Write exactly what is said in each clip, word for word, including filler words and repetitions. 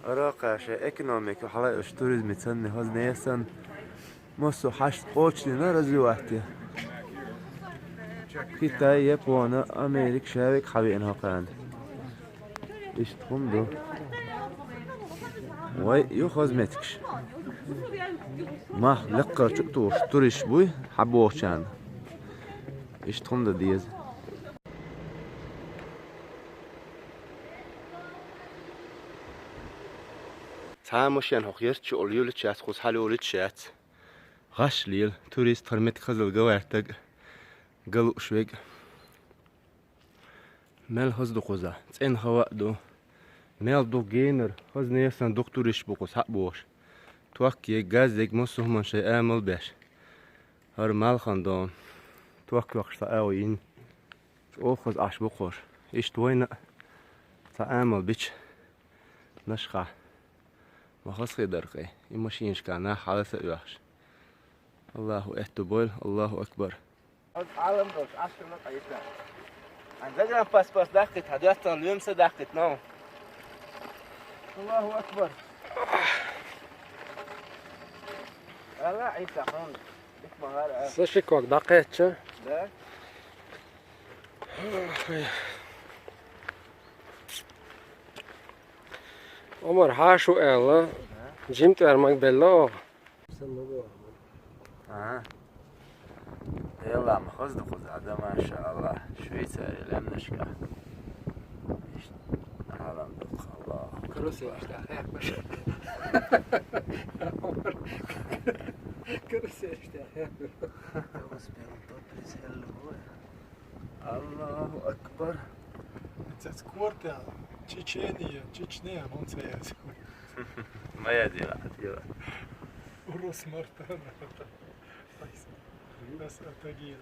Аракъаша экономика хьалаайуш туризмица санна хоза несан. Массо хьашт кхочушдина развивать. Китай, Япона, Америка шавек хьавеана хӀокхана. Иштта хӀума ду. Вай, ю хозметикаш. Мах леккхара чу а тухуш, туристаш буй, хьабохучарна. Иштта хӀума дан деза. Цхьа машен хӀокху ярташ чу олу юьллуш яц, кхуза хьалайолуьйтуш яц. ГӀаш лела, турист хӀара меттиг хазалла ган ваьртаг, ган лууш верг. Мел хаза ду кхузахь, цӀена хӀаваъ ду. Мел дукха генара, хаза несан дукха туристаш бу кхуза хьа а бохуш. Ток ерг, газ ерг, массо а хӀуманна шайн амал беш. ХӀара малхан дон, ток йоккхуш цхьа агӀо йина. ЧӀогӀа хаза Ӏаш бу кхуш. Иштта вайна а цхьа амал бича нашха. Ма хазахетара кхе, и машинашка нах хьаласа а оьхуш. Аллаху аьтту бойла, Аллаху акбар. Хьалам долуш, Ӏаш хила къайса. Ан загранпаспорт даккхийта, хьан доьттан лоьмса даккхийта, но. Аллаху акбар. Алла Ӏийса хьуна. Итмахара а. Са ши ког дӀакхаьчча? Да. Омар, хьан шу аьлла? Жим тӀера маг белла оха. А? Делахь ма хаза ду кхузахь, да, машааллахӀ, Швейцария лаьмнашкахь. Иштта Ӏалам ду кху, Аллаху акбар. Карусель иштта хьекхаш. Карусель иштта хьекхаш. Аллаху акбар. Цец корта, Чечения, Чечня, он цеяс. Моя дела, дела. Урус мартана. Нас атагира.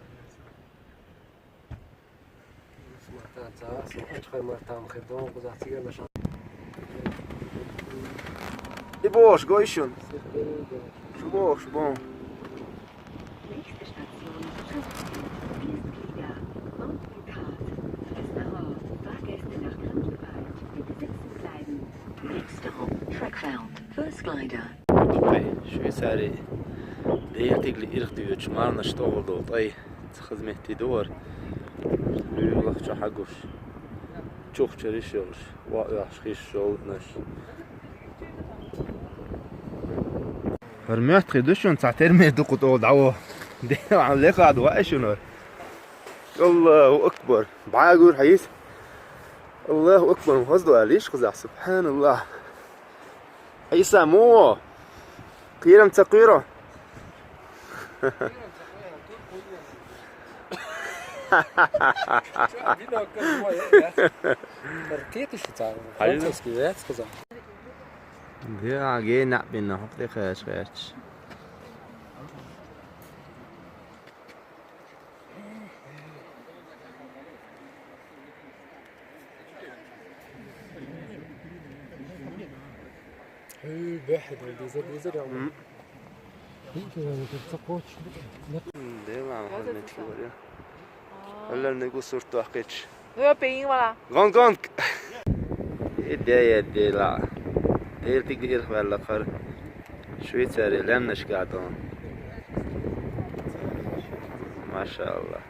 Урус мартан ца, со ачхай мартан хедон, куза цигана ша. И бохуш, гой шун. Шу бохуш, бон. Nächste Station, Schiffsweg, Biesbieder, Mountain Cars, Restaurant, Fahrgäste nach Grimbewald, bitte sitzen bleiben. Next stop, Trackfound, First Glider. Ай, Швейцари. Дела тигли ирх дуьйцуш, марнаш тохал долу тӀай. Ца хаза метте ду вара. ЛуьйгӀлах чу хьагуш. Чухчара йиш йолуш. Ва оьхуш хиш жолнаш. ХӀара моьттхий ду шуна, цхьа терме ду кху тӀо дӀаво. Дела, лекха ду вай шуна хӀара. Аллаху акбар. БӀагур хьайс. Аллаху акбар. Хаза ду алиш кхузахь. СубхьаналлахӀ. Ӏийса, муо? Кхерам ца кхоьро? Кхеташ ца, французский вац сказал. Де, а, ге, наб бина, хӀокху тӀе кхаьча, кхаьча. Хьуьй, бехӀе дала дезар, дезар ял. М. ХӀинца вайна ца кхочуш. Делан хӀара меттиг вара. Хьаллал нигу сурт ваккхича. Гонг, гонг! Идея дела. Дела тига ирх ваьлла кхара. Швейцария лаьмнаш гадон. Машаалла.